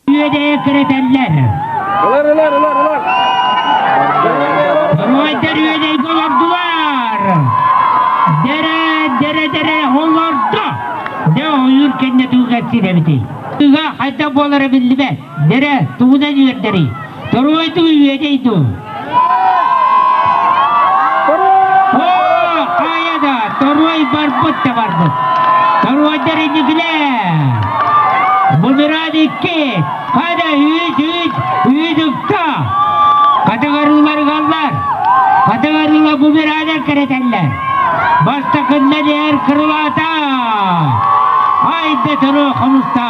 Үөдэйэ кирэтэллэр. Ылар, ылар, ылар, ылар. Торуойдар үөдэйгэ олордулар. Дэрэ, дэрэ, дэрэ олордо. Дэ ойуур кэннэ тугу кэпсиир эбитий? Ыга хайдах буолара биллибэт. Дэрэ, тугунан үөрдэрий? Торуой дуу, үөдэй дуу? Оо, хайа да, торуой барбыт да барбыт. Торуойдар инникилэр. Бумеран икки, хайда үс, үс, үс ыкта. Хатыгарыылар ыгаллар. Хатыгарыыла бумеранар кэрэтэллэр. Бастакыннан эр крылата. Айда торуо хомуста.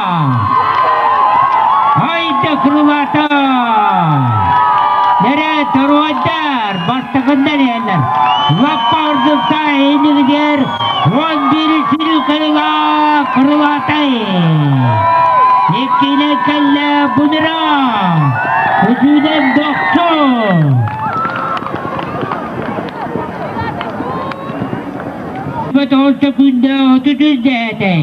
Айда крылата. Нэрэ торуойдар бастакыннан иһэллэр. Лаппа ордукта иннигитигэр 11 сүрү кырыла крылатай. Иккинэн кэллэ бумера. Үсүнэн дохсу. Тоҕус күндэ 33 дэһэтэй.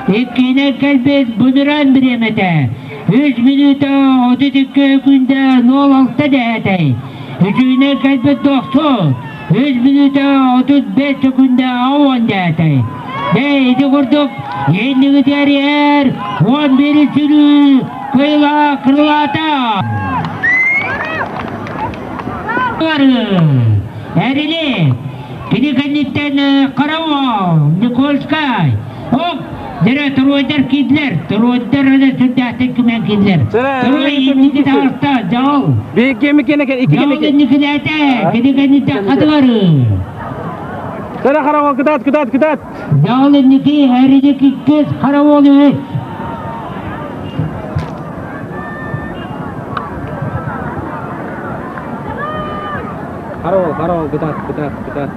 Иккинэн кэлбит бумеранг бириэмэтэ. Үс мүнүүтэ 32 күндэ 06 дэһэтэй. Үчүгүнэн кэлбит дохсун. Үс мүнүүтэ 35 секүндэ 10 дэһэтэй. Дэ ити курдук иннигитигэр иһэр 11 сүрүү кыйла крылата. Эрили Кини кэнниттэн Каравол, Никольскай, оп, дьэрэ торуойдар киирдилэр, торуойдар эрэ сүрдээхтик кимэн киирдилэр. Торуой инники таҕыста, дьол. Дьол инникилээтэ, кини кэнниттэн хатылары. Сэрэ Каравол, кытаат, кытаат, кытаат. Дьол инники, эридик иккис, Каравол үһүс. Каравол, каравол, кытаат, кытаат, кытаат.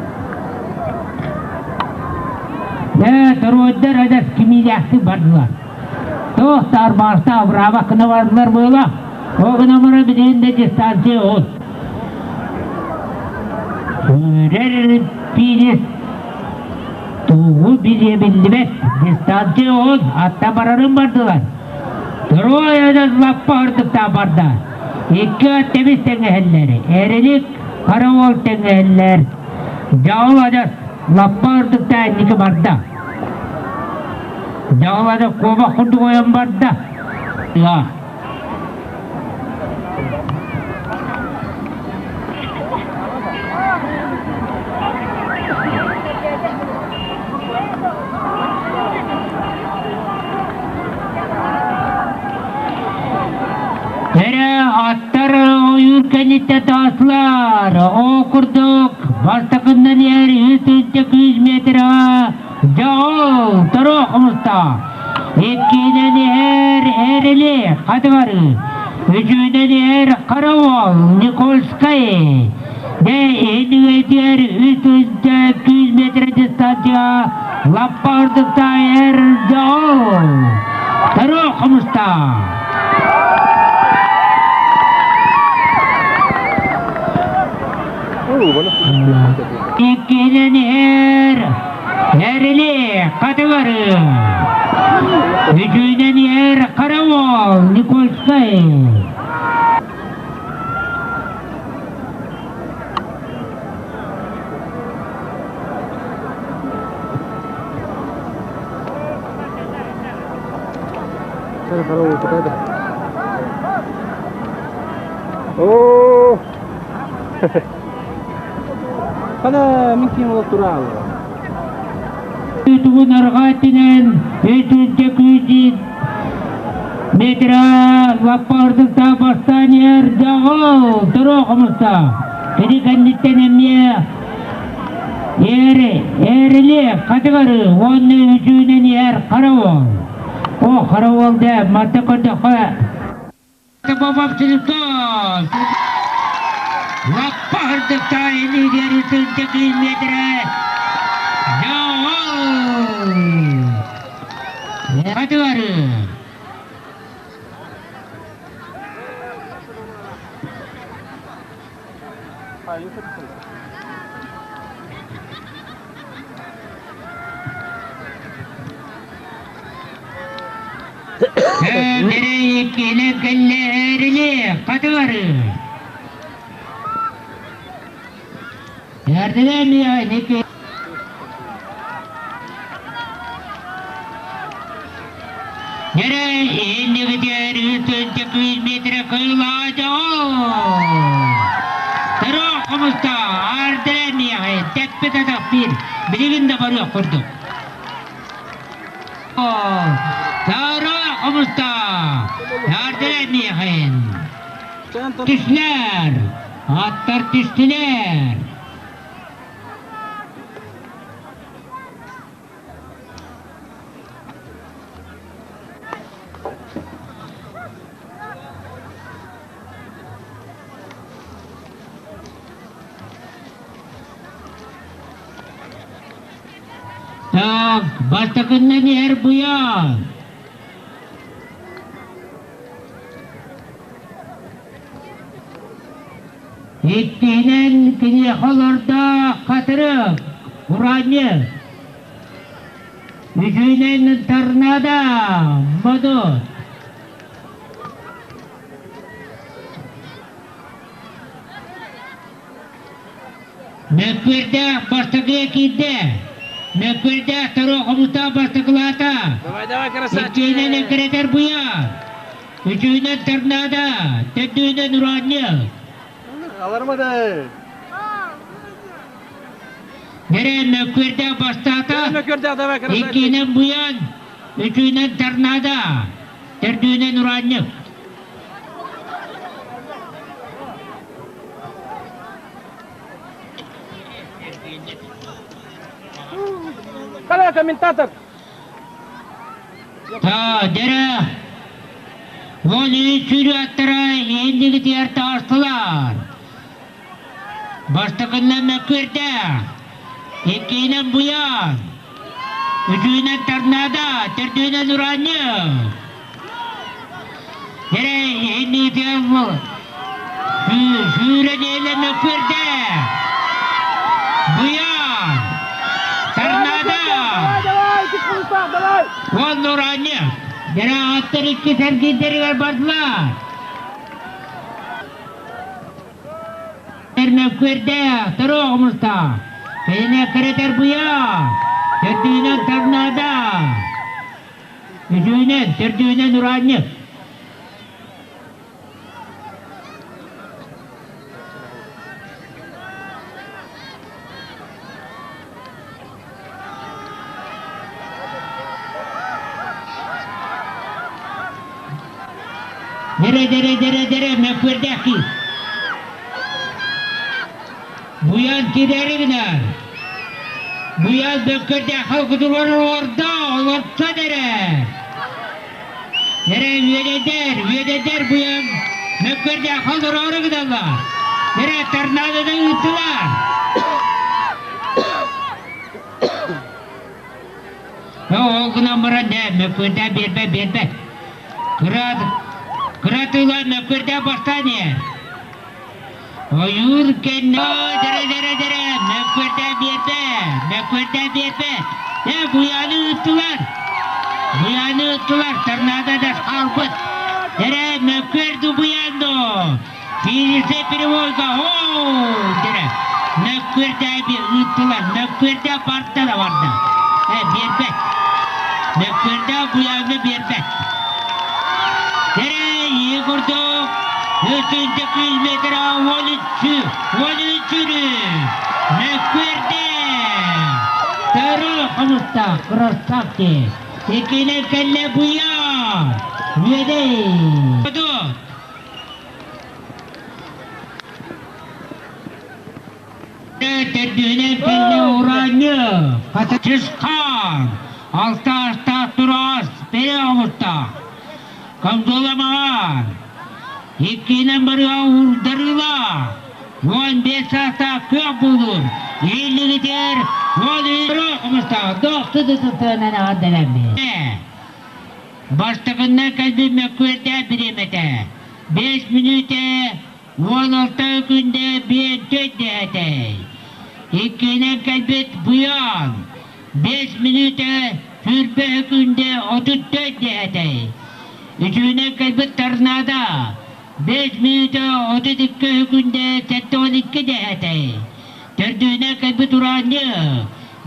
Дэ, торуойдар адас кимиилээхтик бардылар. Туох да арбаҕастаах бырааба гына бардылар буола. Ол гына баран билигин да дистанция от. Сүүрэр пиинис тугу билиэ биллибэт. Дистанция от, атта барарын бардылар. Торуой адас лаппа ырдыктаах барда. Икки ат тэбис тэҥэһэллэр, Эрилик, Хара уол тэҥэһэллэр. Дьаҕыл адьас лаппа ырдыктаа инники барда. Дьаҕыл адьас куобах курдук ойон барда. Ыа. Эрэ аттар ойуур кэнниттэн таҕыстылар. Ол курдук бастакыннан иһэр үс тыһыынча күүс метраҕа дьоҕул торуох хомуста. Иккиһинэн иһэр Эрили Хатыбары, үсүһүнэн иһэр Каравол Никольскай. Дэ иһинигэтигэр үс тыһыынча күүс метр дистанцияҕа лаппа ырдыктаах иһэр дьоҕул торуох хомуста. Иккиһинэн иһэр Эрили Хатыгары. Үсүһүнэн иһэр Каравол Никольскай. Оо! Хана мин ким ол туралы. Тугун арҕаа өттүнэн үс күүсүн метра лаппа ырдыктаах бастаан иһэр дьаҕыл туруох хомуста. Кини кэнниттэн эмиэ Эри, Эрили, Хатыгары уонна үсүүнэн иһэр Харавол. О, Харавол да, манта көрдөххө Бобов Филиппов! Лаппа ырдыктаах илиигэр үтүнчэ километрэ Дьоҕол! Хатыгары! Бэрэй. иккиһинэн кэллэ Эрили Хатыгары. Эрдэлэн икки Нэрэ иннигитигэр 308 метрэ кыылаата Тарох хомуста ардыран иэҕэ тэппит атах биир билигин да барыах курдук. Тарох хомуста ардыран иэҕин Түслэр, аттар түстүлэр. Так, бастакыннан иһэр буйан. Иккиһинэн киниэхэ олордо хатырык, ураанньык. Үсүһүнэн торнадо, модут. Мөккүөрдээх бастакыга киирдэ. Мөккүөрдээх торуо хомустаах бастакылаата. Давай, давай, красавчик! Иккиһинэн эккирэтэр буйа. Үсүһүнэн торнадо, төрдүһүнэн ураанньык. Алармадай! Нэрэ мөккүөрдээх бастаата. Мөккүөрдээх, давай, красавчик! Иккиһинэн буйан, үсүһүнэн торнадо, төрдүһүнэн ураанньык. Қара комментатор! Та, дэрэ, ол үс аттара иннигитигэр таҕыстылар. Бастакыннан мөккүөрдээх, иккиһинэн буйан, үсүһүнэн торнадо, төрдүһүнэн ураанньык. Дэрэ, иннигитигэр сүүрэн иһэлэ мөккүөрдээх, буйан, торнадо. Давай, давай, кис давай! Уонна ураанньык. Дэрэ, аттар икки сэргиирдэригэр бардылар. Мөккүөрдээх, торуох омуртаах, кинини эккирэтэр буйа, төрдүһүнэн торнадо, үсүһүнэн, төрдүһүнэн ураанньык. Дэрэ, дэрэ, дэрэ, дэрэ, мөккүөрдээх киһи. Буйан киирээри гынар. Буйан мөккүөрдээх халкытыгар олордо, олорсон эрэ. Эрэ үөдэйдэр, үөдэйдэр буйан мөккүөрдээх олороору гыналлар. Эрэ торнадоны ыыттылар. Ол гынан баран дэ мөккүөрдээх биэрбэт биэрбэт. Кыра кыра тыла мөккүөрдээх бастаан иһэр. Ойуур кэннэ дэрэ дэрэ дэрэ мөккүөрдээх биэрбэт мөккүөрдээх биэрбэт. Э буйааны ыыттылар. Буйааны ыыттылар торнадо да хаалбыт. Дэрэ мөккүөр ду буйаан ду. Финишный переводка оо дэрэ мөккүөрдээх ыыттылар мөккүөрдээх барда да барда. Э биэрбэт. Мөккүөрдээх буйааҥҥа биэрбэт. Дэрэ ийэ курдук 300 метра 13 13 мөккүөрдээх Төрү хомустаах красавчик иккинэн кэллэ буйаан үөдэй Төрдүһүнэн кэллэ ураанньы, Хатычысхан, алта астаах тураас, бэйэ оҥостаах, Комдоламаҕар, иккиһинэн барыга уурдарыылаах, 15 саастаах күөх буолур, ииллигитигэр уон оҥостаах, дохсу дытытынан аҕардаламмыт. Бастакыннан кэлбит мөккүөрдээх бириэмэтэ, 5 мүнүүтэ 16 күндэ биэнтөй дэһэтэй. Иккиһинэн кэлбит Буйан, 5 мүнүүтэ 20 күндэ 34 дэһэтэй. Үчүгүнэн кэлбит торнадо 5 мүнүүтэ 32 секүндэ 72 дэһэтэй. Төрдүһүнэн кэлбит ураанньы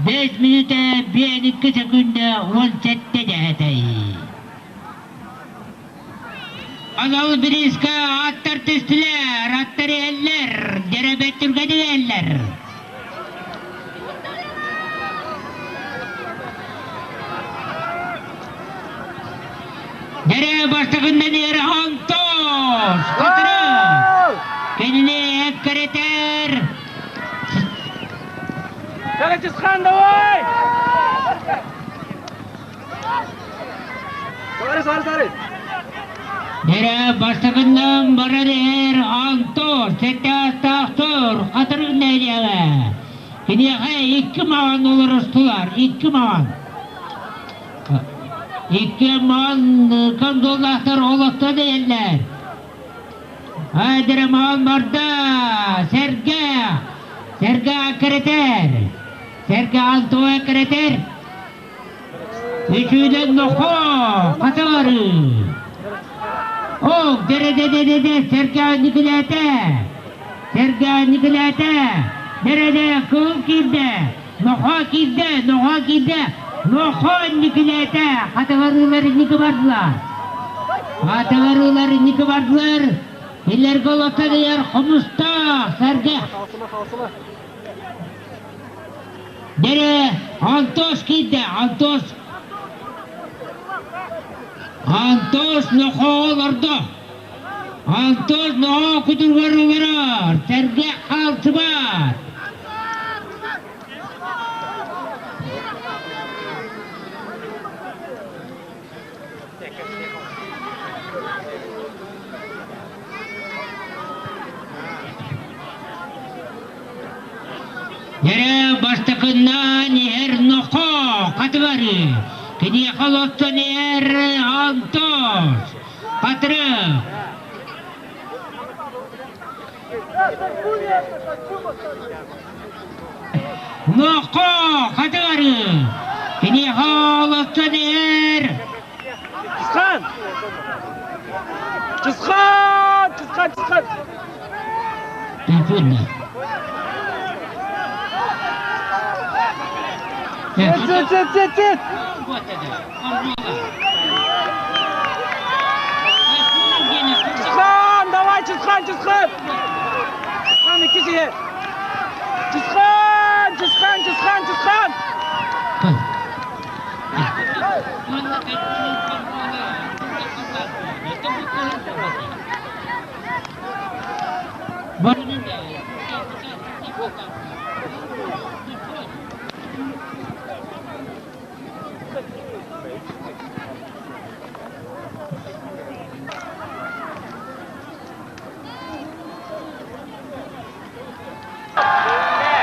5 мүнүүтэ 52 секүндэ 17 дэһэтэй. Анал бириискэ аттар түстүлэр, аттар иһэллэр, дьэрэбэт түргэнин иһэллэр. Дьэрэ бастакыннан иһэр Антон Хатыры кинини эккирэтэр. Чысхан, давай! Сары, сары, сары! Дьэрэ бастакыннан барар иһэр Антон сэттэ Хатырык нэһилиэгэ. Киниэхэ икки маҕан олорустулар, икки маҕан. Икки маҕан кондоллаахтар олохтон иһэллэр. Айдара маҕан барда, сэргэ, сэргэ аккыратар, сэргэ алтуа аккыратар. Үчүгүнэн нохоо, хатаҕары. Ок, дэрэ-дэ-дэ-дэ, сэргэ никилээтэ. Сэргэ никилээтэ. Дэрэ-дэ, кыыл киирдэ. Нохоо киирдэ, нохоо киирдэ. Нохоо никилээтэ. Хатаҕарыылар инники бардылар. Хатаҕарыылар инники бардылар. Кинилэргэ олохтон ыйар хомустаах сэргэ. Дэрэ, Антос киирдэ, Антос. Антос нохоо олордо. Антос нохоо кутургар олорор, сэргэх хаалсыбат. Эрэ бастакыннаан иһэр нохоо хатыбары, киниэхэ олохтон иһэр Антос, Хатырык. Нохоо хатыбары, киниэхэ олохтон иһэр Чысхан! Чысхан! Чысхан, Чысхан! Телефонна. Сет, сет, сет, сет, сет! Чысхан, давай, Чысхан, Чысхан! Чысхан, икки сиһэ! Чысхан, Чысхан, Чысхан, Чысхан!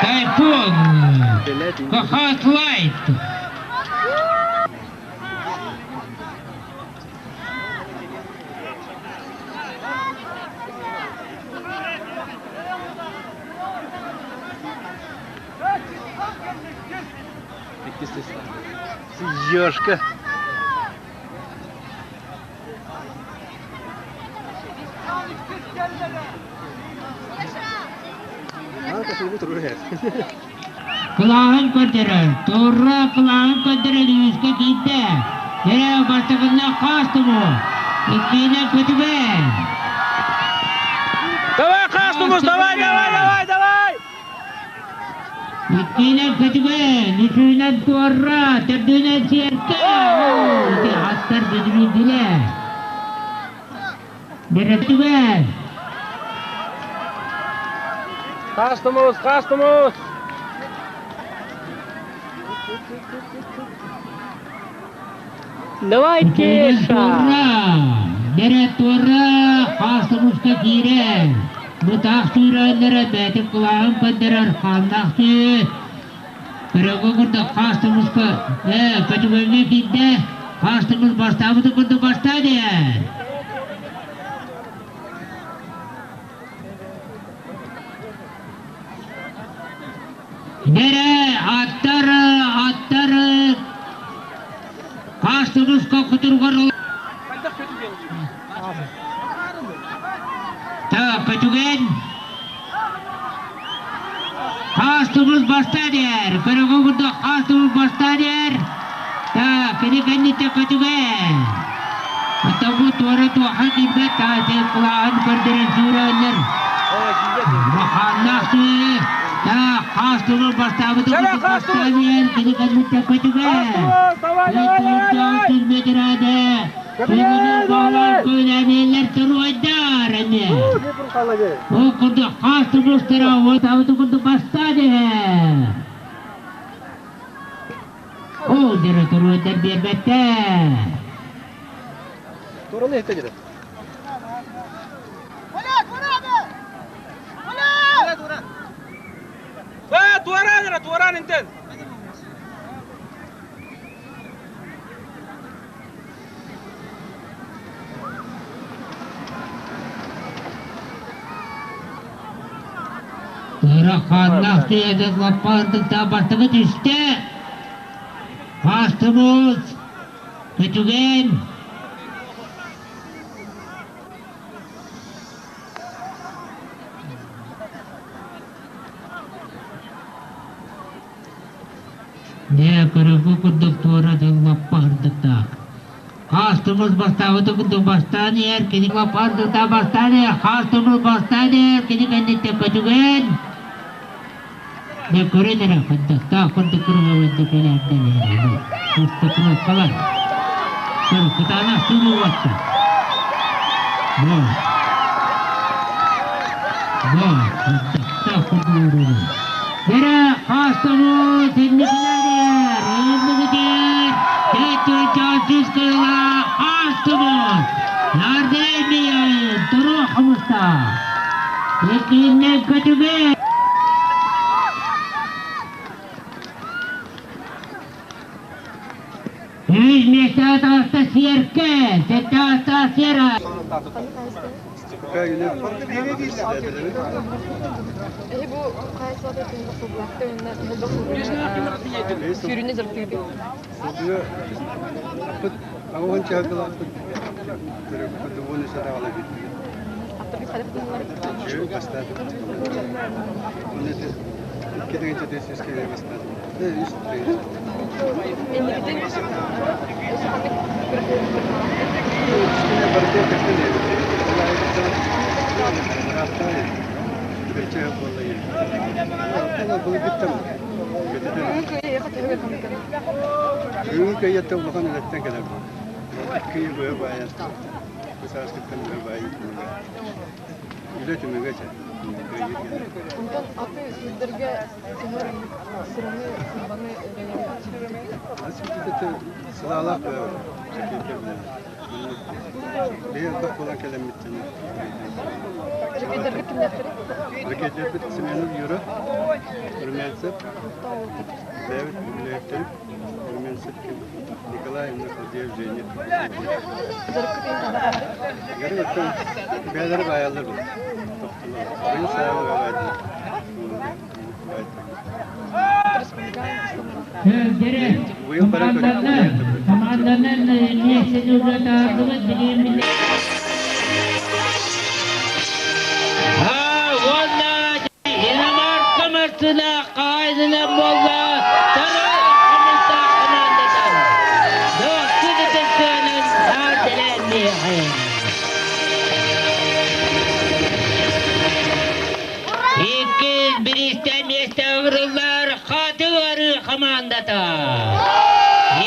Тайфун, Кахат Лайт. Ёшка. Кылааһын көрдөрөр, тура кылааһын көрдөрөр үөскэ киирдэ. Дьэ, бастакынна хаас туму, иккиинэн көтүбэн. Давай, хаас тумус, давай, давай, давай, давай! Иккиинэн көтүбэн, үсүнэн туора, төрдүнэн сиэркэ. Аттар бүдүрүйдүлэр. Дөрөтүбэн. Хаас тумус, хаас тумус! Давай, Кеша! Туора, дэрэ туора, хаас тумуска киирэн. Бытаах сүүрэллэрэ бэйэтин кылааһын көрдөрөр хааннаах сүү. Көрөгө курдук хаас тумуска көтүгөҥҥө киирдэ. Хаас тумус бастаабыты курдук бастаа диэн. Дэрэ аттар аттар хаас тумуска кутургар Хайдах көтүгэн? Так, Көтүгэн. Хастыбыз бастадер. Көрөгө курдук хастыбыз бастадер. Так, кини кэнниттэ Көтүгэн. Оттон бу туора туоха киирбэт тааты кылааһын көрдөрөн сүүрэллэр. Маханнаах сүүрэ. Так, хастыбыз бастаабыты курдук бастадер. Кини кэнниттэ Көтүгэн. Метрade. Ол курдук хаас тумустара уотабыты курдук бастаан иһэр. Ол дьөрө туруойдар биэрбэттэр. Туораан туораан интен. Ыараханнаах тиэдэ лаппаардыкта бастакы түстэ. Хаастыбыт Көтүгэн Дьэ, көрөргө курдук туора дьыл лаппа ырдыктаах. Хаастыбыт бастаабыты курдук бастаан иһэр, кини лаппа ырдыктаах бастаан иһэр, хаастыбыт бастаан иһэр, кини кэнниттэн көтүгэн. Дьэ, көрөн эрэ, хайдахтаах курдук кыргабайда кэлээрдэн иһэр. Кустакылыккалар. Көр, кытаанах сыылы уотта. Бу. Бу, хайдахтаах курдук уруубун. Бэрэ хаастабыт инникилэригэр, инникитигэр 4 кыла хаастыбыт. Нардемия туруох хомустаах. Иккииннэн көтүгэ. Үс миэстэҕэ таҕыста Сиэркэ, сэттэ аастаах Сера. Эһи бу хаайсыбата түһүн сылгылаахта уонна элбэх сылгыны сүүрүнэ дьарыктыырбыт. Сылгыга аппыт аҕыһын чаһыллаахпыт төрөппүт уон үс адаҕала бүттүбүт. Аттаргыт хайдах тыһыллар? Үчүгэй бастаатыбыт. Уонна икки тыһыынча үс киһи бастаатыбыт. Үс тыһыынча. Инникитин өссө ханнык күрэхтэһиилэр Барытыгар кыттан иһэбит. Ол аайы ыраахтаан бэрчэ буолла былыргыттан көтүтэн. Бүгүн кыайыаха төһө ханнык Бүгүн кыайыаттан улахан үлэттэн кэлэр. Кыйы быһа баайан, бу сааскыттан быһа баайыы түмүгэ. Үлэ түмүгэ чэ. Кыайыы кэлэр. Онтон аты сүүрдэргэ төһө сыраны, сырбаны эрэйэр? Сылаалаах быһа билэр. Биһи элбэх буолан кэлэммит Ракеттергит кимнээхтэрий? Ракеттербит Семенов Юра, Румянцев, Бэйэбит үлэһиттэрбит Румянцев Николай Михайлович Женя. Дьарыккыт иһин хайдах бардый? Гары оттон бэйэлэри баайаллар бу. Тохтолор. Быйыл сайын баайдылар. Дьэ, Быйыл баран команданан, команданан миэстэни ылыатаардыбыт билиэммит. Уонна иномарка массыына хаһаайынынан буолла Тарай хомустаах командата. Дохсун ытыктыанан аатыран Иккис бириистэ миэстэ ыҥырыллар Хатыары хамаандата.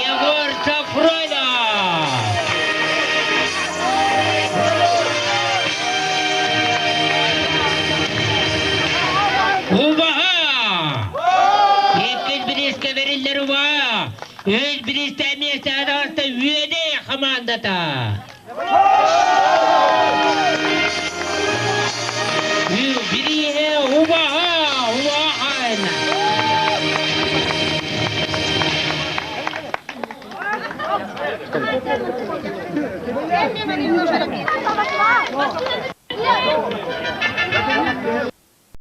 Егор Сафронов. Убаһа! Иккис бириискэ бэриллэр убаһа. Үс бириистэ миэстэ таҕыста Үөдэй хамаандата. Бирииһэ убаһа, убаһа